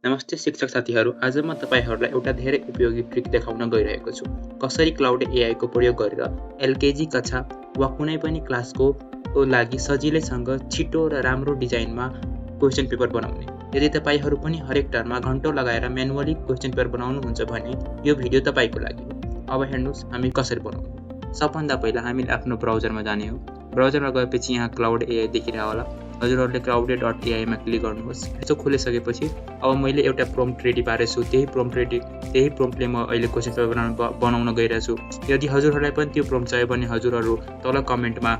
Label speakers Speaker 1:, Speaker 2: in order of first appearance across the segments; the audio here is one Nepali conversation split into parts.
Speaker 1: नमस्ते शिक्षक साथीहरू, आज म तपाईहरुलाई एउटा धेरै उपयोगी ट्रिक देखाउन गइरहेको छु। कसरी क्लाउड एआई को प्रयोग गरेर एलकेजी कक्षा वा कुनै पनि क्लासको लागि सजिलैसँग छिटो र राम्रो डिजाइनमा क्वेशन पेपर बनाउने। यदि तपाईहरु पनि हरेक टर्ममा घण्टौं लगाएर म्यानुअली क्वेशन पेपर बनाउनुहुन्छ भने यो भिडियो तपाईको लागि हो। अब हेर्नुस् हामी कसरी बनाउने। सबभन्दा पहिला हामीले आफ्नो ब्राउजरमा जाने हो। ब्राउजरमा गएपछि यहाँ क्लाउड एआई देखिरह होला। हजुरहरुले cloud.ai मा क्लिक गर्नुहोस्। यसो खोलिसकेपछि अब मैले एउटा प्रम्प्ट रेडी पारेछु छु। त्यही प्रम्प्टले म अहिले क्वेशन पेपर बनाउन गइरहेछु। यदि हजुरहरुलाई पनि त्यो प्रम्प्ट चाहियो भने हजुरहरु तल कमेन्टमा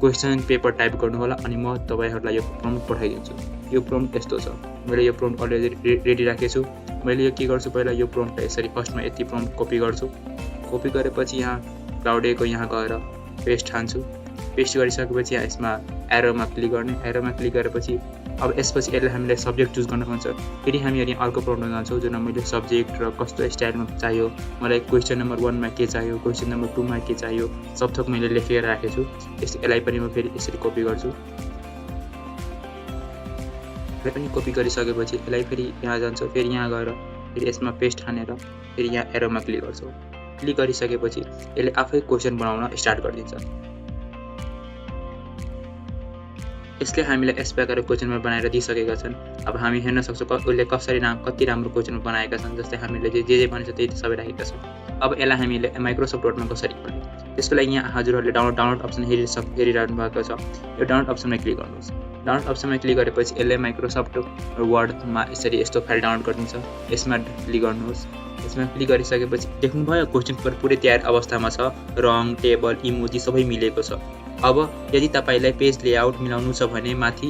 Speaker 1: क्वेशन पेपर टाइप गर्नु होला अनि म तपाईहरुलाई यो प्रम्प्ट पठाइदिन्छु। यो प्रम्प्ट यस्तो छ। मैले यो प्रम्प्ट अलरेडी रेडी राखेछु। मैले यो के गर्छु पहिला यो प्रम्प्टलाई यसरी फर्स्टमा यति प्रम्प्ट कपी गर्छु। कपी गरेपछि यहाँ क्लाउड एआई को यहाँ गएर पेस्ट हान्छु। पेस्ट गरिसकेपछि यसमा एरोमा क्लिक गर्ने। एरोमा क्लिक गरेपछि अब यसपछि यसलाई हामीले सब्जेक्ट चुज गर्न पर्छ। फेरि हामी यहाँ अर्को प्रब्लम जान्छौँ जुन मैले सब्जेक्ट र कस्तो स्टाइलमा चाहियो, मलाई क्वेशन नम्बर 1 मा के चाहियो, क्वेशन नम्बर 2 मा के चाहियो, सब थोक मैले लेखेर राखेछु। यसलाई पनि म फेरि यसरी कपी गर्छु। यसलाई पनि कपी गरिसकेपछि यसलाई फेरि यहाँ जान्छौँ। फेरि यहाँ गएर फेरि यसमा पेस्ट हानेर फेरि यहाँ एरोमा क्लिक गर्छौँ। क्लिक गरिसकेपछि यसले आफै क्वेशन बनाउन स्टार्ट गरिदिन्छ। यसले हामीलाई यस प्रकार क्वेशन बनाएर दिइसकेका छन्। अब हामी हेर्न सक्छौं उसले कति राम्रो क्वेशन बनाएका छन्। जस्तै हामीले जे भनेछ त्यही सबै राखेका छौं। अब यसलाई हामीले माइक्रोसफ्ट वर्डमा कसरी खोल्ने त्यसको लागि यहाँ हजुरहरुले डाउनलोड अप्सन हेरिरहनु भएको छ। यो डाउनलोड अप्सनमा क्लिक गर्नुहोस्। डाउनलोड अप्सनमा क्लिक गरेपछि यसले माइक्रोसफ्ट वर्डमा यसरी यस्तो फाइल डाउनलोड गरिदिन्छ। यसमा क्लिक गर्नुहोस्। यसमा क्लिक गरिसकेपछि देख्नुभयो क्वेशन पेपर पुरै तयार अवस्थामा छ। रङ, टेबल, इमोजी सबै मिलेको छ। अब यदि तपाईलाई पेज लेआउट मिलाउनु छ भने माथि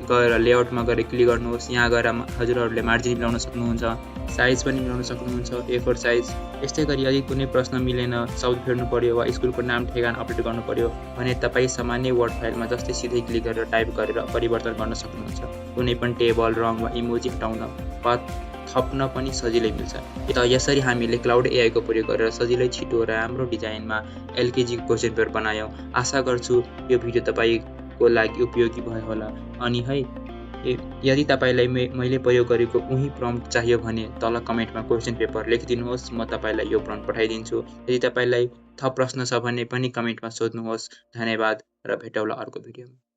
Speaker 1: गएर लेआउटमा गएर क्लिक गर्नुहोस्। यहाँ गएर हजुरहरुले मार्जिन मिलाउन सक्नुहुन्छ, साइज पनि मिलाउन सक्नुहुन्छ, A4 साइज। यस्तै गरी यदि कुनै प्रश्न मिलेन, शब्द फेर्नु पर्यो वा स्कुलको नाम ठेगाना अपडेट गर्नु पर्यो भने तपाई सामान्य वर्ड फाइलमा जस्तै सिधै क्लिक गरेर टाइप गरेर परिवर्तन गर्न सक्नुहुन्छ। कुनै पनि टेबल, रङ वा इमोजी हटाउन वा थप्न पनि सजिलै मिल्छ। त यसरी हामीले क्लाउड एआई को प्रयोग गरेर सजिलै छिटो र राम्रो डिजाइनमा एलकेजी क्वेशन पेपर बनायौं। आशा गर्छु यो भिडियो तपाईको लागि उपयोगी भयो होला। अनि है यदि तपाईलाई मैले प्रयोग गरेको उही प्रम्प्ट चाहियो भने तल कमेन्टमा क्वेशन पेपर लेखिदिनुहोस्। म तपाईलाई यो प्रम्प्ट पठाइदिन्छु। यदि तपाईलाई थप प्रश्न छ भने पनि कमेन्टमा सोध्नुहोस्। धन्यवाद र भेटौँला अर्को भिडियोमा।